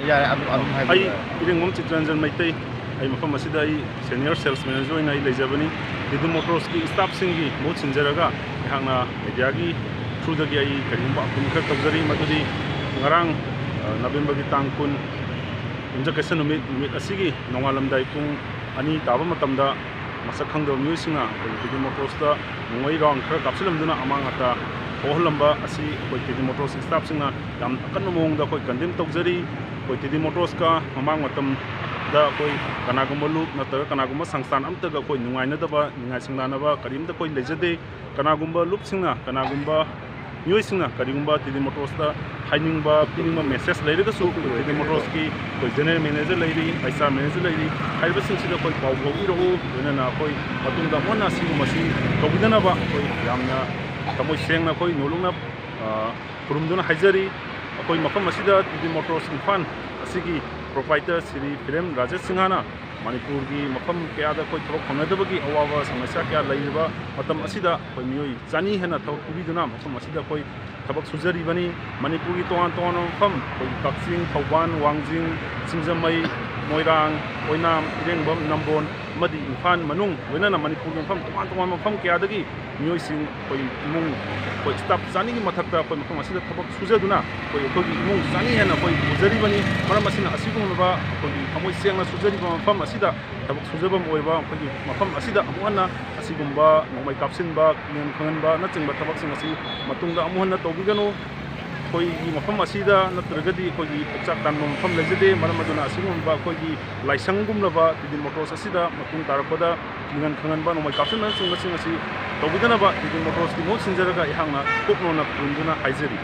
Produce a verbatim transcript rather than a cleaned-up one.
ꯌꯥꯔꯦ, ꯑꯗꯨꯝ, ꯑꯗꯨꯝ ꯍꯥꯏꯕꯤꯌꯨ꯫ ꯑꯩ ꯏꯔꯦꯡꯕꯝ ꯆꯤꯇꯔꯟꯖꯟ ꯃꯩꯇꯩ꯫ ꯑꯩ ꯃꯐꯝ ꯑꯁꯤꯗ ꯑꯩ senior sales manager ꯑꯣꯏꯅ ꯑꯩ ꯂꯩꯖꯕꯅꯤ꯫ ꯇꯤ ꯗꯤ ꯃꯣꯇꯣꯔꯁꯀꯤ staffꯁꯤꯡꯒꯤ ꯃꯍꯨꯠ ꯁꯤꯟꯖꯔꯒ ꯑꯩꯍꯥꯛꯅ mediaꯒꯤ throughꯗꯒꯤ ꯑꯩ ꯀꯔꯤꯒꯨꯝꯕ appeal ꯈꯔ ꯇꯧꯖꯔꯤ, ꯃꯗꯨꯗꯤ ꯉꯔꯥꯡ, ꯑ, ꯅꯕꯦꯝꯕꯔꯒꯤ ꯇꯥꯡ ꯀꯨꯟ, ꯌꯨꯝꯖꯀꯩꯁ ꯅꯨꯃꯤꯠ, ꯅꯨꯃꯤꯠ ꯑꯁꯤꯒꯤ ꯅꯣꯡꯉꯥꯜꯂꯝꯗꯥꯏ ꯄꯨꯡ ꯑꯅꯤ ꯇꯥꯕ ꯃꯇꯝꯗ ꯃꯁꯛ ꯈꯪꯗꯕ ꯃꯤꯑꯣꯏꯁꯤꯡꯅ ꯑꯩꯈꯣꯏ ꯇꯤ ꯗꯤ ꯃꯣꯇꯣꯔꯁꯇ ꯅꯣꯡꯃꯩ round ꯈꯔ ꯀꯥꯞꯁꯤꯜꯂꯝꯗꯨꯅ ꯑꯃꯥꯡ ꯑꯇꯥ ꯊꯣꯛꯍꯜꯂꯝꯕ ꯑꯁꯤ ꯑꯩꯈꯣꯏ ꯇꯤ ꯗꯤ ꯃꯣꯇꯣꯔꯁ staffꯁꯤꯡꯅ ꯌꯥꯝ ꯑꯀꯟꯕ ꯃꯑꯣꯡꯗ ꯑꯩꯈꯣꯏ condemn ꯇꯧꯖꯔꯤ꯫ ꯑꯩꯈꯣꯏ ꯇꯤ ꯗꯤ ꯃꯣꯇꯣꯔꯁꯀ ꯃꯃꯥꯡ ꯃꯇꯝꯗ ꯑꯩꯈꯣꯏ ꯀꯅꯥꯒꯨꯝꯕ ꯂꯨꯞ ꯅꯠꯇ꯭ꯔꯒ ꯀꯅꯥꯒꯨꯝꯕ ꯁꯪꯁꯊꯥꯟ ꯑꯃꯠꯇꯒ ꯑꯩꯈꯣꯏ ꯅꯨꯡꯉꯥꯏꯅꯗꯕ, ꯅꯤꯡꯉꯥꯏ ꯁꯪꯗꯥꯅꯕ ꯀꯔꯤꯝꯇ ꯑꯩꯈꯣꯏ ꯂꯩꯖꯗꯦ꯫ ꯀꯅꯥꯒꯨꯝꯕ ꯂꯨꯞꯁꯤꯡꯅ ꯀꯅꯥꯒꯨꯝꯕ ꯃꯤꯑꯣꯏꯁꯤꯡꯅ ꯀꯔꯤꯒꯨꯝꯕ ꯇꯤ ꯗꯤ ꯃꯣꯇꯣꯔꯁꯇ ꯍꯥꯏꯅꯤꯡꯕ, ꯄꯤꯅꯤꯡꯕ message ꯂꯩꯔꯒꯁꯨ ꯑꯩꯈꯣꯏ ꯇꯤ ꯗꯤ ꯃꯣꯇꯣꯔꯁꯀꯤ ꯑꯩꯈꯣꯏ general manager ꯂꯩꯔꯤ, HR manager ꯂꯩꯔꯤ, ꯍꯥꯏꯔꯤꯕꯁꯤꯡꯁꯤꯗ ꯑꯩꯈꯣꯏ ꯄꯥꯎ ꯐꯥꯎꯕꯤꯔꯛꯎ꯫ ꯂꯣꯏꯅꯅ ꯑꯩꯈꯣꯏ ꯃꯇꯨꯡꯗ ꯑꯃꯨꯛ ꯍꯟꯅ ꯑꯁꯤꯒꯨꯝꯕꯁꯤ ꯇꯧꯕꯤꯗꯅꯕ ꯑꯩꯈꯣꯏ ꯌꯥꯝꯅ ꯊꯃꯣꯏ ꯁꯦꯡꯅ ꯑꯩꯈꯣꯏ ꯅꯣꯂꯨꯛꯅ, ꯑ, ꯈꯨꯔꯨꯝꯗꯨꯅ ꯍꯥꯏꯖꯔꯤ꯫ ꯑꯩꯈꯣꯏ ꯃꯐꯝ ꯑꯁꯤꯗ ꯇꯤ ꯗꯤ ꯃꯣꯇꯣꯔꯁ ꯏꯝꯐꯥꯜ ꯑꯁꯤꯒꯤ proprietor ꯁ꯭ꯔꯤ ꯐꯤꯔꯦꯝ ꯔꯥꯖꯦꯁ ꯁꯤꯡꯍꯅ ꯃꯅꯤꯄꯨꯔꯒꯤ ꯃꯐꯝ ꯀꯌꯥꯗ ꯑꯩꯈꯣꯏ ꯊꯕꯛ ꯐꯪꯅꯗꯕꯒꯤ ꯑꯋꯥꯕ ꯁꯃꯁ꯭ꯌꯥ ꯀꯌꯥ ꯂꯩꯔꯤꯕ ꯃꯇꯝ ꯑꯁꯤꯗ ꯑꯩꯈꯣꯏ ꯃꯤꯑꯣꯏ ꯆꯅꯤ ꯍꯦꯟꯅ ꯊꯕꯛ ꯄꯤꯕꯤꯗꯨꯅ ꯃꯐꯝ ꯑꯁꯤꯗ ꯑꯩꯈꯣꯏ ꯊꯕꯛ ꯁꯨꯖꯔꯤꯕꯅꯤ꯫ ꯃꯅꯤꯄꯨꯔꯒꯤ ꯇꯣꯉꯥꯟ ꯇꯣꯉꯥꯟꯕ ꯃꯐꯝ, ꯑꯩꯈꯣꯏꯒꯤ ꯀꯛꯆꯤꯡ, ꯊꯧꯕꯥꯜ, ꯋꯥꯡꯖꯤꯡ, ꯁꯤꯡꯖꯃꯩ, ꯃꯣꯏꯔꯥꯡ, ꯑꯣꯏꯅꯥꯝ, ꯏꯔꯦꯡꯕꯝ, ꯅꯝꯕꯣꯜ ꯑꯃꯗꯤ ꯏꯝꯐꯥꯜ ꯃꯅꯨꯡ, ꯂꯣꯏꯅꯅ ꯃꯅꯤꯄꯨꯔꯒꯤ ꯃꯐꯝ ꯇꯣꯉꯥꯟ ꯇꯣꯉꯥꯟꯕ ꯃꯐꯝ ꯀꯌꯥꯗꯒꯤ ꯃꯤꯑꯣꯏꯁꯤꯡ, ꯑꯩꯈꯣꯏ ꯏꯃꯨꯡ, ꯑꯩꯈꯣꯏ staff ꯆꯅꯤꯒꯤ ꯃꯊꯛꯇ ꯑꯩꯈꯣꯏ ꯃꯐꯝ ꯑꯁꯤꯗ ꯊꯕꯛ ꯁꯨꯖꯗꯨꯅ ꯑꯩꯈꯣꯏ, ꯑꯩꯈꯣꯏꯒꯤ ꯏꯃꯨꯡ ꯆꯅꯤ ꯍꯦꯟꯅ ꯑꯩꯈꯣꯏ ꯄꯨꯖꯔꯤꯕꯅꯤ꯫ ꯃꯔꯝ ꯑꯁꯤꯅ ꯑꯁꯤꯒꯨꯝꯂꯕ ꯑꯩꯈꯣꯏꯒꯤ ꯊꯃꯣꯏ ꯁꯦꯡꯅ ꯁꯨꯖꯔꯤꯕ ꯃꯐꯝ ꯑꯁꯤꯗ ꯊꯕꯛ ꯁꯨꯖꯐꯝ ꯑꯣꯏꯕ ꯑꯩꯈꯣꯏꯒꯤ ꯃꯐꯝ ꯑꯁꯤꯗ ꯑꯃꯨꯛ ꯍꯟꯅ ꯑꯁꯤꯒꯨꯝꯕ ꯅꯣꯡꯃꯩ ꯀꯥꯞꯁꯤꯟꯕ, ꯀꯤꯍꯟ ꯈꯪꯍꯟꯕꯅꯆꯤꯡꯕ ꯊꯕꯛꯁꯤꯡ ꯑꯁꯤ ꯃꯇꯨꯡꯗ ꯑꯃꯨꯛ ꯍꯟꯅ ꯇꯧꯕꯤꯒꯅꯨ꯫ ꯑꯩꯈꯣꯏꯒꯤ ꯃꯐꯝ ꯑꯁꯤꯗ ꯅꯠꯇ꯭ꯔꯒꯗꯤ ꯑꯩꯈꯣꯏꯒꯤ ꯄꯣꯛꯆꯥꯛ ꯇꯥꯟꯕ ꯃꯐꯝ ꯂꯩꯖꯗꯦ꯫ ꯃꯔꯝ ꯑꯗꯨꯅ ꯑꯁꯤꯒꯨꯝꯕ ꯑꯩꯈꯣꯏꯒꯤ ꯂꯥꯏꯁꯪꯒꯨꯝꯂꯕ ꯇꯤ ꯗꯤ ꯃꯣꯇꯣꯔꯁ ꯑꯁꯤꯗ ꯃꯇꯨꯡ ꯇꯥꯔꯛꯄꯗ ꯀꯤꯍꯟ ꯈꯪꯍꯟꯕ, ꯅꯣꯡꯃꯩ ꯀꯥꯞꯁꯤꯟꯕꯅꯆꯤꯡꯕꯁꯤꯡ ꯑꯁꯤ ꯇꯧꯕꯤꯗꯅꯕ ꯇꯤ ꯗꯤ ꯃꯣꯇꯣꯔꯁꯀꯤ ꯃꯍꯨꯠ ꯁꯤꯟꯖꯔꯒ ꯑꯩꯍꯥꯛꯅ ꯀꯨꯞꯅ ꯈꯨꯔꯨꯝꯗꯨꯅ ꯍꯥꯏꯖꯔꯤ꯫